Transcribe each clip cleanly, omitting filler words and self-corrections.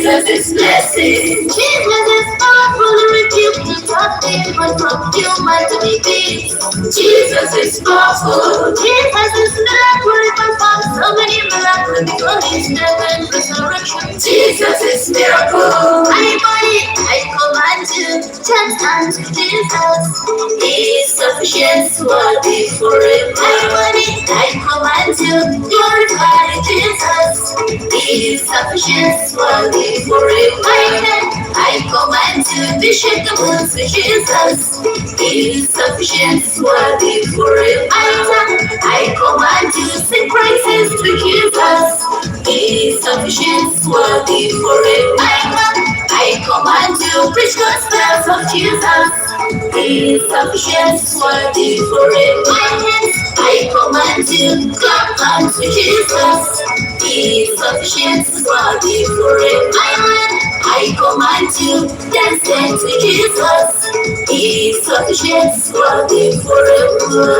Jesus is blessing. Jesus is powerful, rebuke the dark demon from human to be peace. Jesus is powerful. Jesus is miracle. He performed so many miracles before his death and resurrection. Jesus is miracle. My body, I command you, chant unto Jesus. He is sufficient, worthy forever. My body, I command you, glorify Jesus. He is sufficient, worthy forever. My head, I command you to shake the moons to Jesus. He is sufficient, worthy forever. My tongue, I command you, sing praises to Jesus. He is sufficient, worthy forever. My tongue, I command you, preach gospels of Jesus. He is sufficient, worthy forever. My hands, I command you, clap unto Jesus. He is sufficient, worthy forever. My hand, I command you, dance unto Jesus. He is sufficient, worthy forever.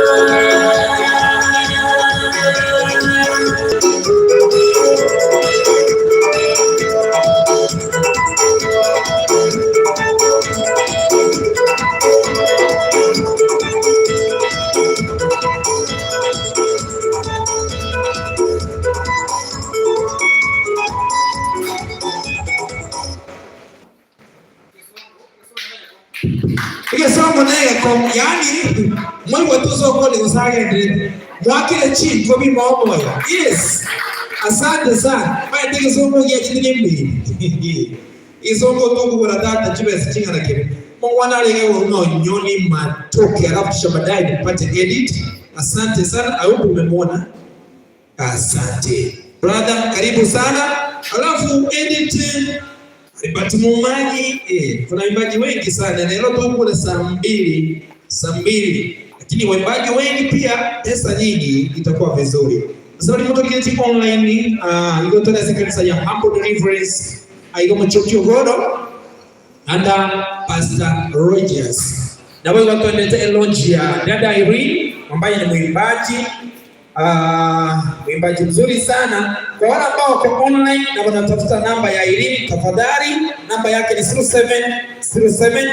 Egesongo negeko, yani mwaigwete osokoni gosagendrete mwakire chinko bima omoyo. Yes, asante sana. Maete egesongo giachitire mbiri isongo tokugura tata chibesa ching'ana kere mongwana arenge no nyoni matoke, alafu kisha baadaye nipate edit. Asante sana, I hope umemwona. Asante brother, karibu sana. Alafu edit Albert Mumanyi, kuna waimbaji wengi sana leo tuko saa 2, saa 2, lakini waimbaji wengi pia, pesa nyingi itakuwa vizuri. Sasa ni mtu kile online iko tena kanisa ya Humble Deliverance aigo muchokyo goro under Pastor Rogers. Na wewe watu wanaita Elogia dada Irene ambaye ni mwimbaji mwimbaji mzuri sana. Kwa wale ambao wako online na wanatafuta namba ya Irene, tafadhali namba yake ni 0707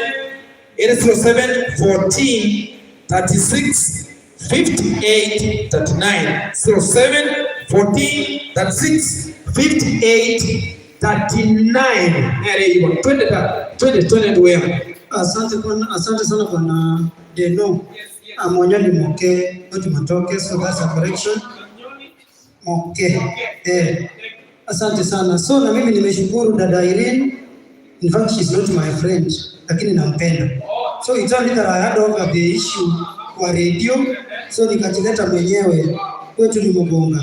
07 14 36 58 39 07 14 36 58 39. Nere hiyo. Twende ta. Twende twende ndugu yangu. Asante bwana, asante sana bwana Deno. Amonyoni Moke, not Matoke, so that's a correction. Moke. Eh. Asante sana. So na mimi nimeshukuru dada Irene. In fact, she's not my friend, lakini nampenda. So it's only that I had over the issue kwa radio, so nikajileta mwenyewe kwetu ni Mugonga.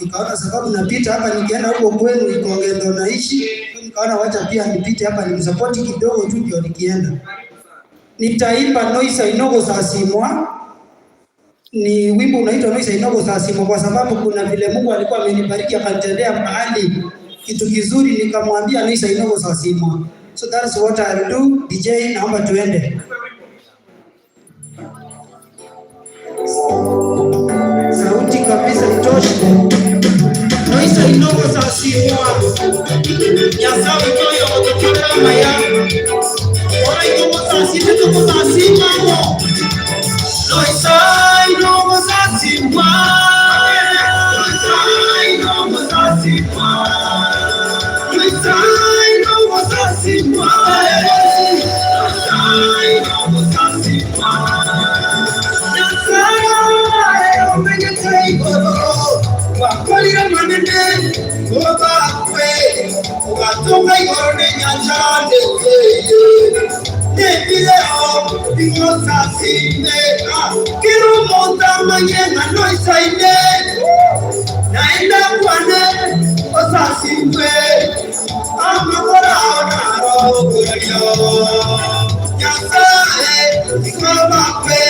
Nikaona sababu napita hapa nikienda huko kwenu Ikonge ndo naishi, so nikaona wacha pia nipite hapa nimsupport kidogo tu ndio nikienda. Nitaimba Noisa Inogo Sasimwa. Ni wimbo unaitwa Noisa Inogo Sasimwa kwa sababu kuna vile Mungu alikuwa amenibariki akanitendea mahali kitu kizuri, nikamwambia Noisa Inogo Sasimwa. So that's what I'll do. DJ, naomba tuende. Sauti kabisa itoshe. Noisa Inogo Sasimwa. Nyasawe toyo otokora maya. Ora inogo sasime togo sasima mo. Noisa inogo sasimwa. Noisa inogo sasimwa. Noisa inogo sasimwa. Noisa inogo sasimwa. Nyasaye omenyete igoro. Wakolire manene obakwe. Ugatunga igoro n'enyanja ndetse n'ebireo bimosasine kiri omuntu amanye nga noisaine naenda kwane osasindwe amakora naro Nyasaye ikobakwe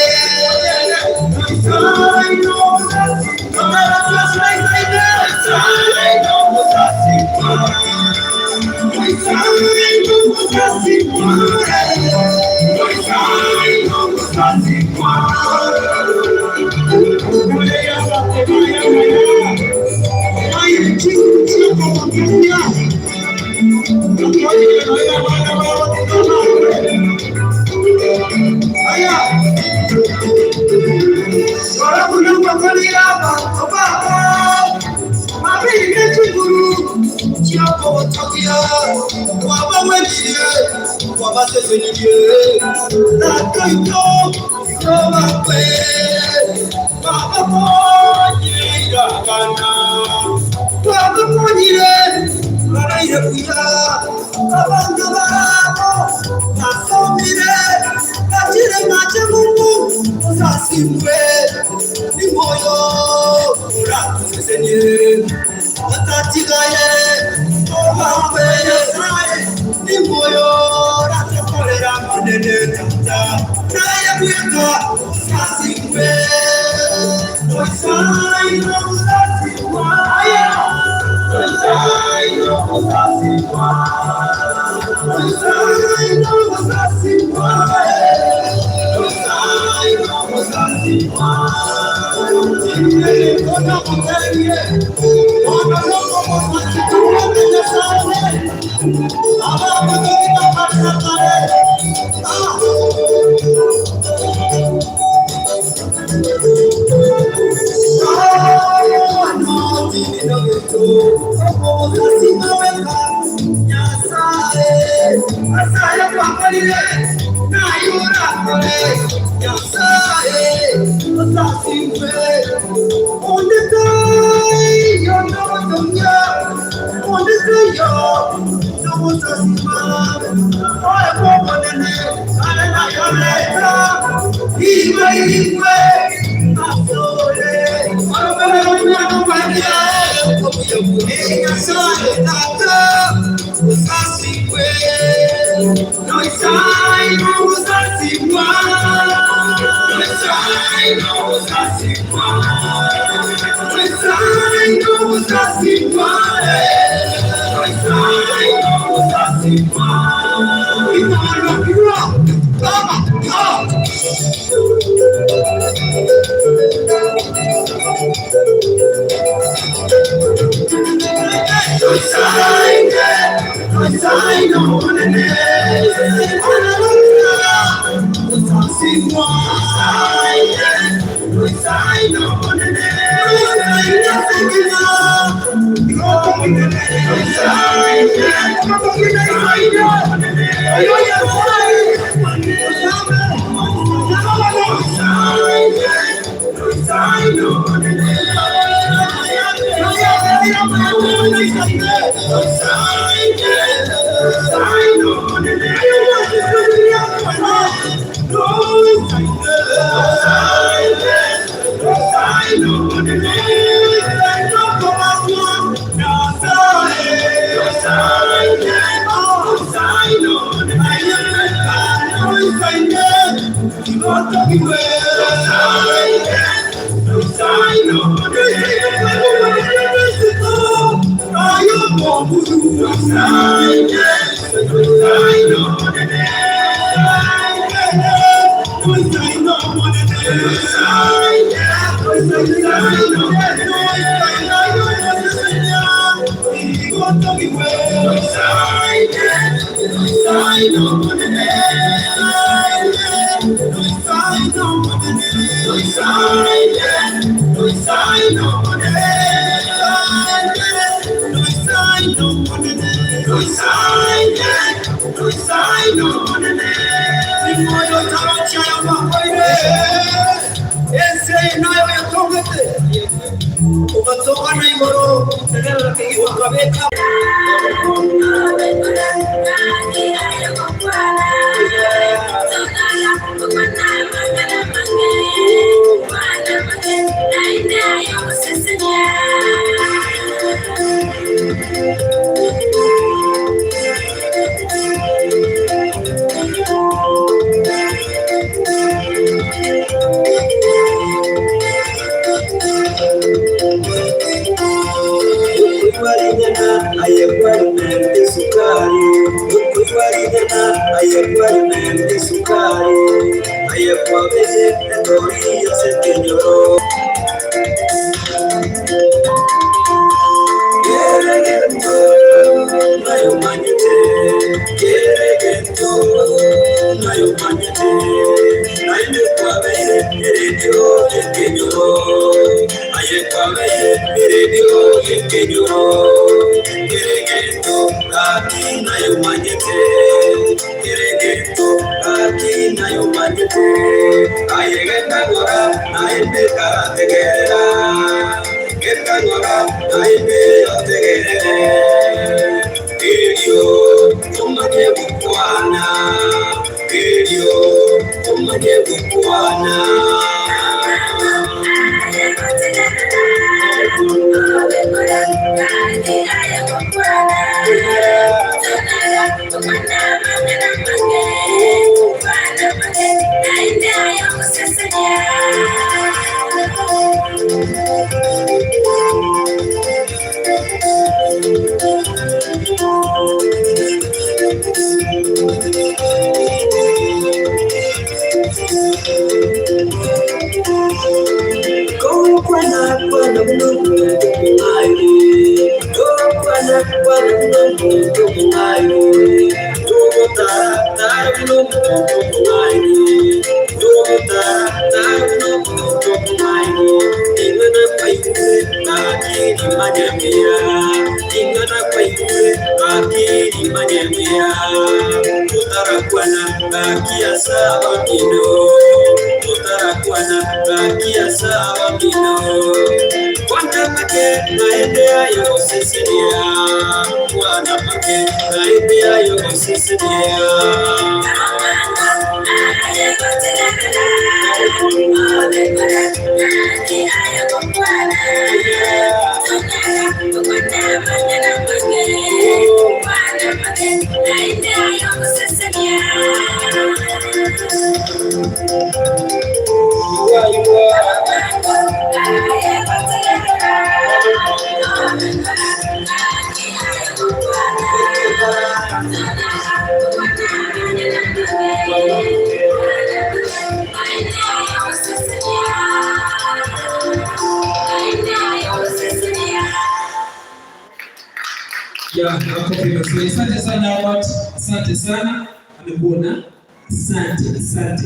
Ya, makofi mazuri. Asante sana Albert. Asante sana. Amekuona. Asante, asante.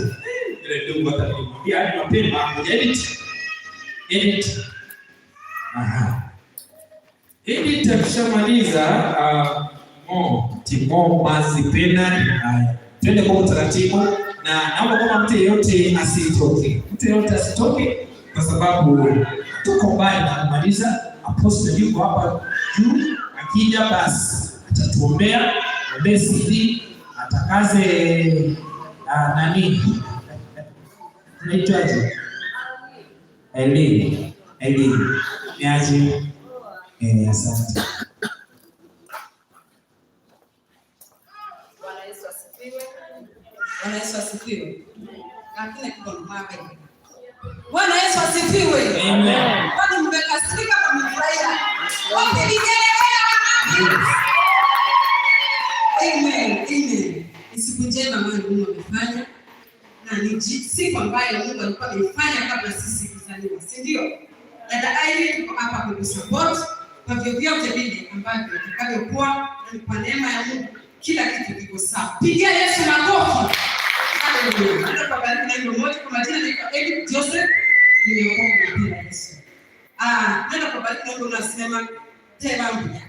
Ile ndugu hata nilimwambia hadi mapema edit. Edit. Aha. Edit akishamaliza Mo Timo Mazipena. Haya. Twende kwa utaratibu na naomba kama mtu yeyote asitoke. Mtu yeyote asitoke kwa sababu tuko mbali na kumaliza. Apostle yuko hapa juu, akija basi atatuombea, ombee CD, atakaze nani naitwaje? Elini. Elini. Niaje? Asante. Bwana Yesu asifiwe. Bwana Yesu asifiwe. Hakuna kitu mbaya. Bwana Yesu asifiwe. Amen. Kwani mmekasirika na mmefurahia? Wapi vigelegele wangapi? Amen. Amen. Ni siku njema ambayo Mungu amefanya na ni siku ambayo Mungu alikuwa ameifanya kabla sisi kuzaliwa, si ndio? Dada Irene, tuko hapa kukusupport kwa vyovyote vile ambavyo itakavyokuwa, na ni kwa neema ya Mungu kila kitu kiko sawa. Pigia Yesu makofi. Haleluya. Naenda kuwabariki na hilo moja. Kwa majina naitwa Edith Joseph, nimeokoka na jina la Yesu. Naenda kuwabariki na hilo unasema tena mpya.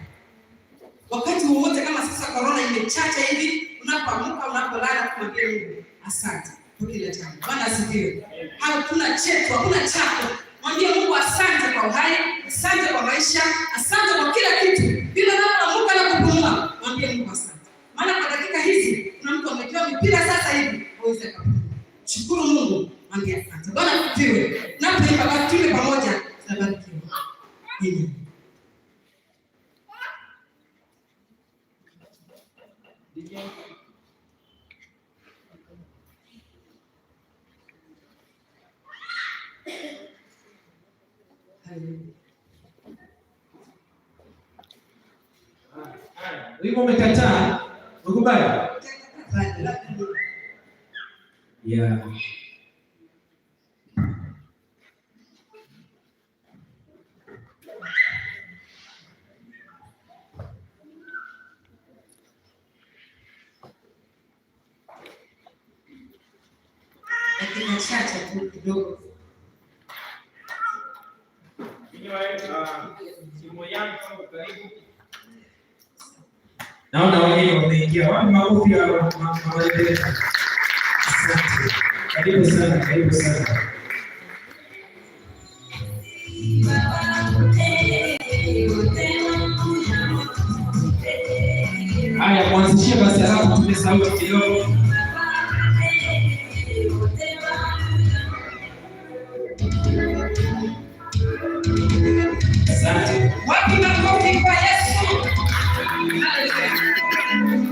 Wakati wowote kama sasa corona imechacha hivi, unapoamka unapolala, kumwambia Mungu asante kwa kila jambo. Bwana asifiwe. Hakuna chetu, hakuna chako. Mwambie Mungu asante kwa uhai, asante kwa maisha, asante kwa kila kitu. Bila unapoamka na kupumua, mwambie Mungu asante. Maana kwa dakika hizi kuna mtu amepewa mipira sasa hivi hawezi akapumua. Shukuru Mungu, mwambie asante. Bwana asifiwe. Napoimba basi tuimbe pamoja, tutabarikiwa. Amen. Haleluya. Wimbo umekataa? Ukubali? Yeah. Machache tu kidogo. Naona wageni wameingia. Wapi makofi ya mama Rebecca? Asante. Karibu sana, karibu sana. Haya, mwanzishie basi, alafu tupe sauti kidogo. Asante. Wapi makofi kwa Yesu? Haleluya.